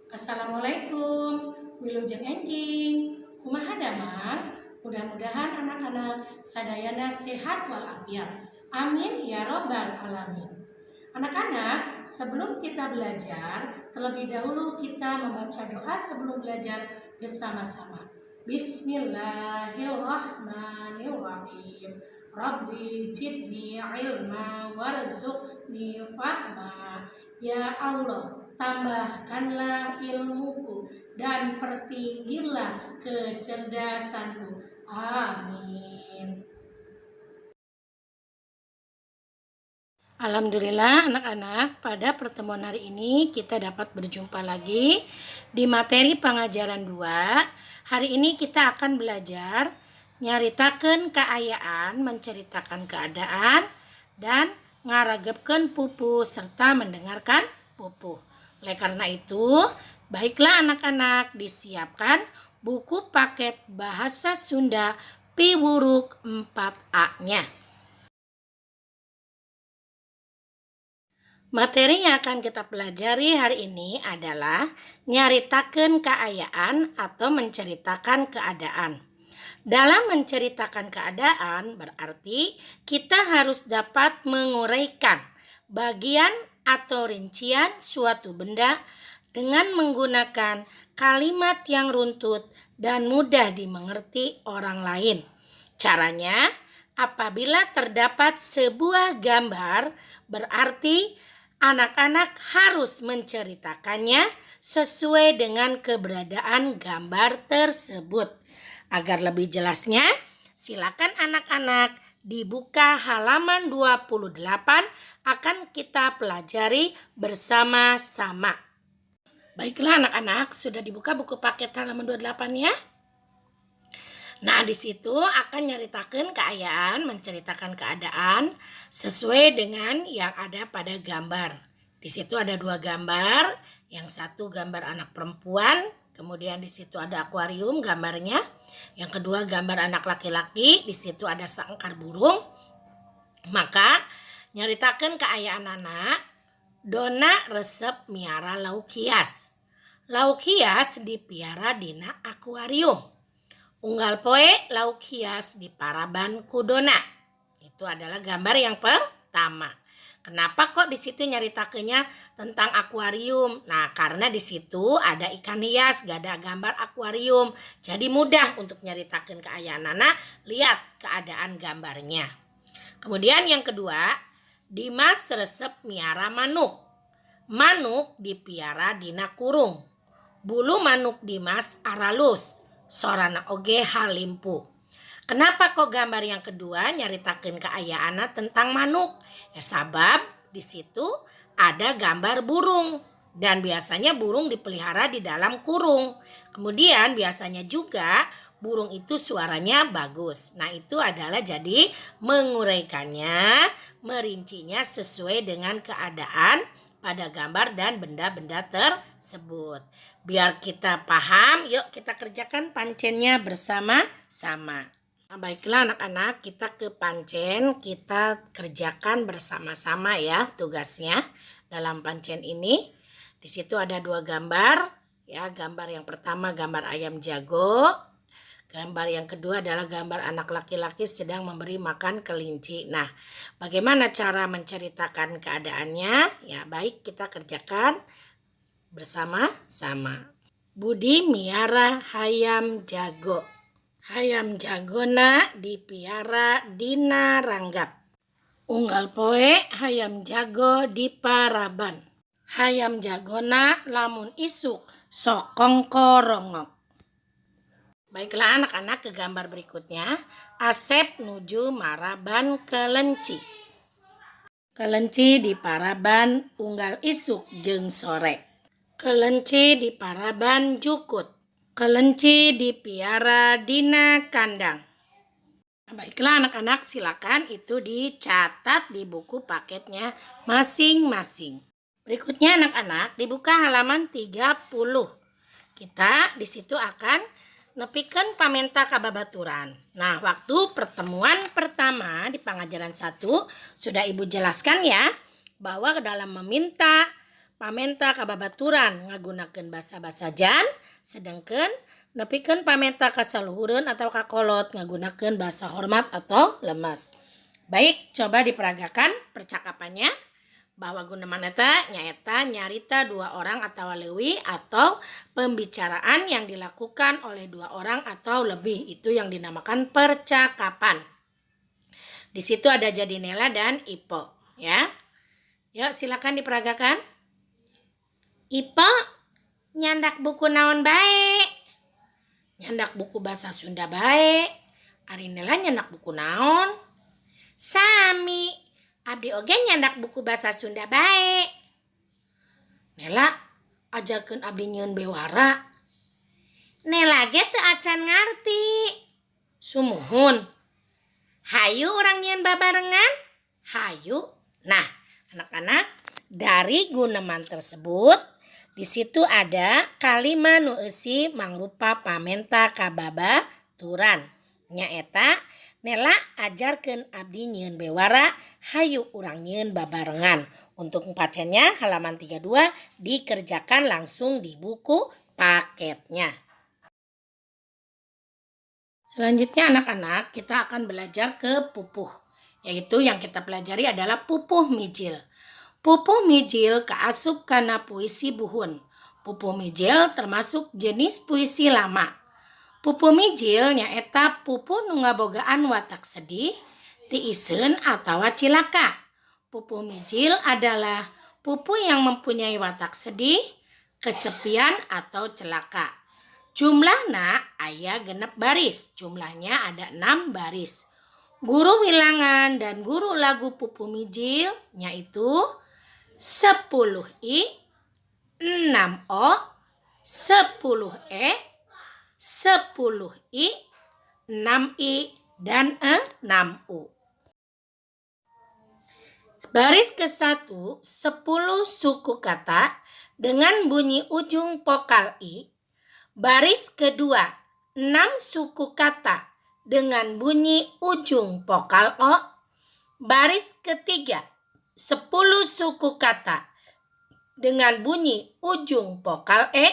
Assalamualaikum, wilujeng enjing. Kumaha damang? Mudah-mudahan anak-anak sadayana sehat walafiat. Amin ya robbal alamin. Anak-anak, sebelum kita belajar, terlebih dahulu kita membaca doa sebelum belajar bersama-sama. Bismillahirrahmanirrahim. Rabbi zidni ilma warzuqni fahma. Ya Allah, tambahkanlah ilmuku dan pertinggilah kecerdasanku. Amin. Alhamdulillah anak-anak, pada pertemuan hari ini kita dapat berjumpa lagi di materi pengajaran 2. Hari ini kita akan belajar nyaritakeun kaayaan, menceritakan keadaan, dan ngaragebkeun pupuh serta mendengarkan pupuh. Oleh karena itu, baiklah anak-anak, disiapkan buku paket Bahasa Sunda Piwuruk 4A-nya. Materi yang akan kita pelajari hari ini adalah nyaritakeun kaayaan atau menceritakan keadaan. Dalam menceritakan keadaan berarti kita harus dapat menguraikan bagian atau rincian suatu benda dengan menggunakan kalimat yang runtut dan mudah dimengerti orang lain. Caranya, apabila terdapat sebuah gambar, berarti anak-anak harus menceritakannya sesuai dengan keberadaan gambar tersebut. Agar lebih jelasnya, silakan anak-anak dibuka halaman 28 akan kita pelajari bersama-sama. Baiklah anak-anak, sudah dibuka buku paket halaman 28 ya. Nah, di situ akan nyaritakeun kaayaan, menceritakan keadaan sesuai dengan yang ada pada gambar. Di situ ada dua gambar, yang satu gambar anak perempuan, kemudian di situ ada akuarium gambarnya. Yang kedua gambar anak laki-laki, di situ ada sangkar burung. Maka nyaritakeun kaayaan anak, Dona resep miara lauk hias. Lauk hias dipiara dina akuarium. Unggal poe lauk hias diparaban ku Dona. Itu adalah gambar yang pertama. Kenapa kok di situ nyaritakeunnya tentang akuarium? Nah, karena di situ ada ikan hias, gak ada gambar akuarium. Jadi mudah untuk nyaritakeun kaayaan anak, lihat keadaan gambarnya. Kemudian yang kedua, Dimas resep miara manuk. Manuk dipiara dina kurung. Bulu manuk Dimas aralus. Sorana oge halimpu. Kenapa kok gambar yang kedua nyaritakeun kaayaan tentang manuk? Ya sabab di situ ada gambar burung dan biasanya burung dipelihara di dalam kurung. Kemudian biasanya juga burung itu suaranya bagus. Nah, itu adalah jadi menguraikannya, merincinya sesuai dengan keadaan pada gambar dan benda-benda tersebut. Biar kita paham, yuk kita kerjakan pancennya bersama-sama. Nah, baiklah anak-anak, kita ke pancen, kita kerjakan bersama-sama ya tugasnya dalam pancen ini. Di situ ada dua gambar, ya. Gambar yang pertama gambar ayam jago. Gambar yang kedua adalah gambar anak laki-laki sedang memberi makan kelinci. Nah, bagaimana cara menceritakan keadaannya? Ya, baik, kita kerjakan bersama-sama. Budi miara hayam jago. Hayam jagona dipiara dina ranggap. Unggal poe hayam jago diparaban. Hayam jagona lamun isuk sok kongkorongok. Baiklah anak-anak, ke gambar berikutnya. Asep nuju maraban kelenci. Kelenci diparaban unggal isuk jeung sore. Kelenci diparaban jukut. Kelenci dipiara dina kandang. Nah, baiklah anak-anak, silakan itu dicatat di buku paketnya masing-masing. Berikutnya anak-anak, dibuka halaman 30. Kita di situ akan nepikeun pamenta ka babaturan. Nah, waktu pertemuan pertama di pengajaran 1 sudah Ibu jelaskan ya, bahwa dalam meminta Pamenta ka babaturan ngagunakeun basa basajan, sedangkan nepikeun pamenta ka saluhureun atau ka kolot ngagunakeun basa hormat atau lemes. Baik, coba diperagakan percakapannya bahwa guneman eta nyaeta nyarita dua orang atau leuwih atau pembicaraan yang dilakukan oleh dua orang atau lebih, itu yang dinamakan percakapan. Di situ ada jadi Nela dan Ipo ya. Yuk, silakan diperagakan. Ipo, nyandak buku naon bae? Nyandak buku bahasa Sunda bae. Ari Nela nyandak buku naon? Sami, abdi oge nyandak buku bahasa Sunda bae. Nela, ajarkeun abdi nyieun bewara. Nela ge teu acan ngarti. Sumuhun. Hayu urang nyieun babarengan? Hayu. Nah, anak-anak, dari guneman tersebut di situ ada kalima nu eusi mangrupa pamenta ka babaturan. Nyaeta Nela ajarkeun abdi nyieun bewara, hayu urang nyieun babarengan. Untuk pacennya halaman 32 dikerjakan langsung di buku paketnya. Selanjutnya anak-anak, kita akan belajar ke pupuh. Yaitu yang kita pelajari adalah pupuh mijil. Pupuh mijil kaasup kana puisi buhun. Pupuh mijil termasuk jenis puisi lama. Pupuh mijil nyaeta pupuh nu ngabogaan watak sedih, tiiseun atawa cilaka. Pupuh mijil adalah pupuh yang mempunyai watak sedih, kesepian atau celaka. Jumlahna aya 6 baris. Jumlahnya ada 6 baris. Guru wilangan dan guru lagu pupuh mijil yaitu 10 I, 6 O, 10 E, 10 I, 6 I, dan 6 U. Baris ke-1, 10 suku kata dengan bunyi ujung vokal I. Baris kedua, 6 suku kata dengan bunyi ujung vokal O. Baris ketiga, 10 suku kata dengan bunyi ujung vokal E.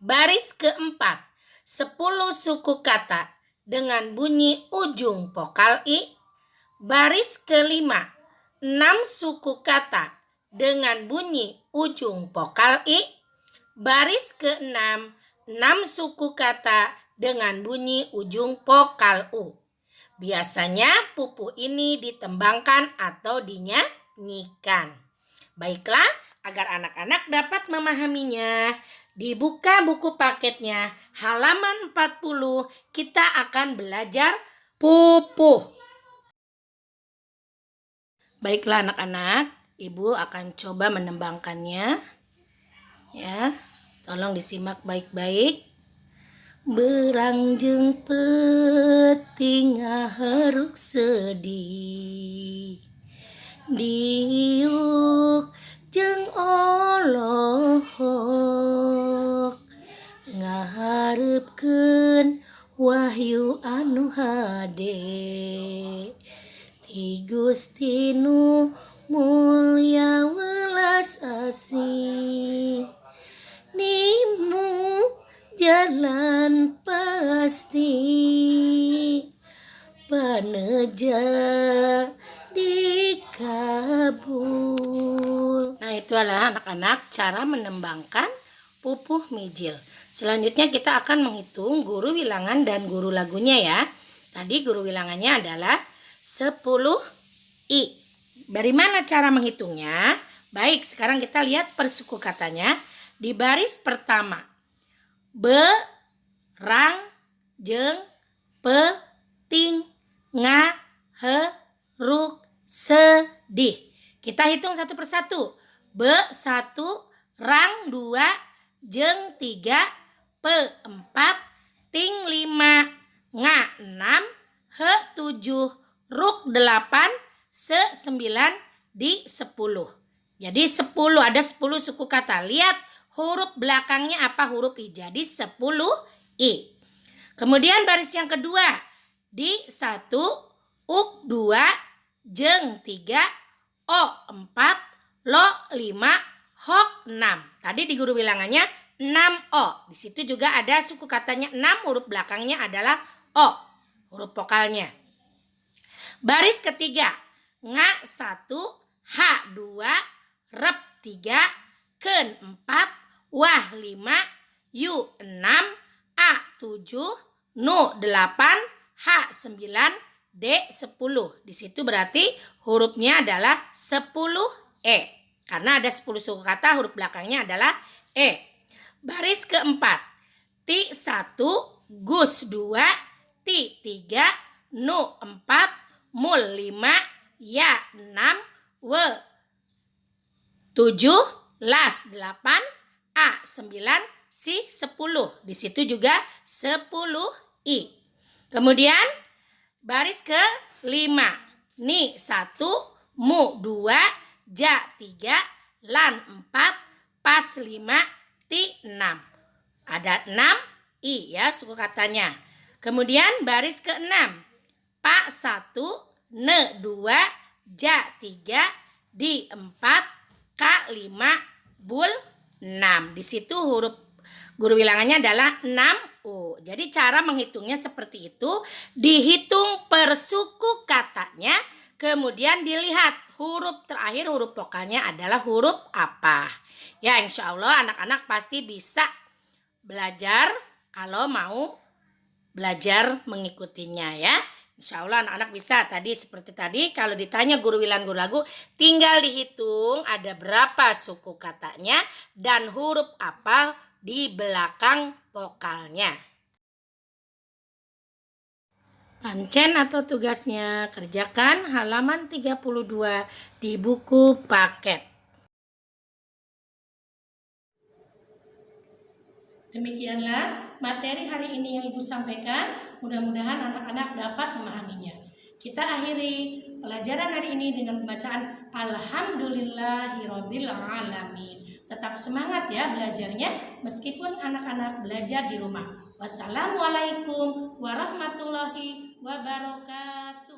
Baris keempat, 10 suku kata dengan bunyi ujung vokal I. Baris kelima, 6 suku kata dengan bunyi ujung vokal I. Baris keenam, 6 suku kata dengan bunyi ujung vokal U. Biasanya pupuh ini ditembangkan atau dinyanyikan. Baiklah, agar anak-anak dapat memahaminya, dibuka buku paketnya halaman 40, kita akan belajar pupuh. Baiklah anak-anak, Ibu akan coba menembangkannya. Ya, tolong disimak baik-baik. Beurang jeung peuting ngaheruk sedih, diuk jeung olohok, ngaharepkeun wahyu anu hade ti Gusti nu mulya welas asih, nimu jalan pasti paneja dikabul. Nah, itu adalah anak-anak cara menembangkan pupuh mijil. Selanjutnya kita akan menghitung guru wilangan dan guru lagunya ya. Tadi guru wilangannya adalah 10 I. Dari mana cara menghitungnya? Baik, sekarang kita lihat persuku katanya. Di baris pertama, be, rang, jeung, peuting, nga, he, ruk, sedih. Kita hitung satu persatu. Be 1, rang 2, jeung 3, pe 4, ting 5, nga 6, he 7, ruk 8, se 9, di 10. Jadi 10, ada 10 suku kata. Lihat huruf belakangnya apa, huruf I. Jadi 10 I. Kemudian baris yang kedua, di 1, uk 2, jeung 3, o 4, lo 5, hok 6. Tadi di guru bilangannya 6 O. Di situ juga ada suku katanya 6, huruf belakangnya adalah O, huruf vokalnya. Baris ketiga, nga 1, h 2, rep 3, ken 4, wah 5, yu 6, a 7, nu 8, h 9, d 10. Di situ berarti hurufnya adalah 10 E. Karena ada 10 suku kata, huruf belakangnya adalah E. Baris keempat, ti 1, gus 2, ti 3, nu 4, mul 5, ya 6, w 7, las 8, a 9, si 10. Di situ juga 10 I. Kemudian baris ke 5, ni 1, mu 2, ja 3, lan 4, pas 5, ti 6. Ada 6 I ya suku katanya. Kemudian baris ke 6, pa 1, ne 2, ja 3, di 4, k 5, bul 6. Di situ huruf guru bilangannya adalah 6 U. Jadi cara menghitungnya seperti itu, dihitung per suku katanya, kemudian dilihat huruf terakhir, huruf vokalnya adalah huruf apa. Ya, insya Allah anak-anak pasti bisa belajar kalau mau belajar mengikutinya ya. Insya Allah anak-anak bisa. Tadi seperti tadi kalau ditanya guru wilan guru lagu, tinggal dihitung ada berapa suku katanya dan huruf apa di belakang vokalnya. Pancen atau tugasnya kerjakan halaman 32 di buku paket. Demikianlah materi hari ini yang Ibu sampaikan. Mudah-mudahan anak-anak dapat memahaminya. Kita akhiri pelajaran hari ini dengan pembacaan Alhamdulillahirabbil alamin. Tetap semangat ya belajarnya meskipun anak-anak belajar di rumah. Wassalamualaikum warahmatullahi wabarakatuh.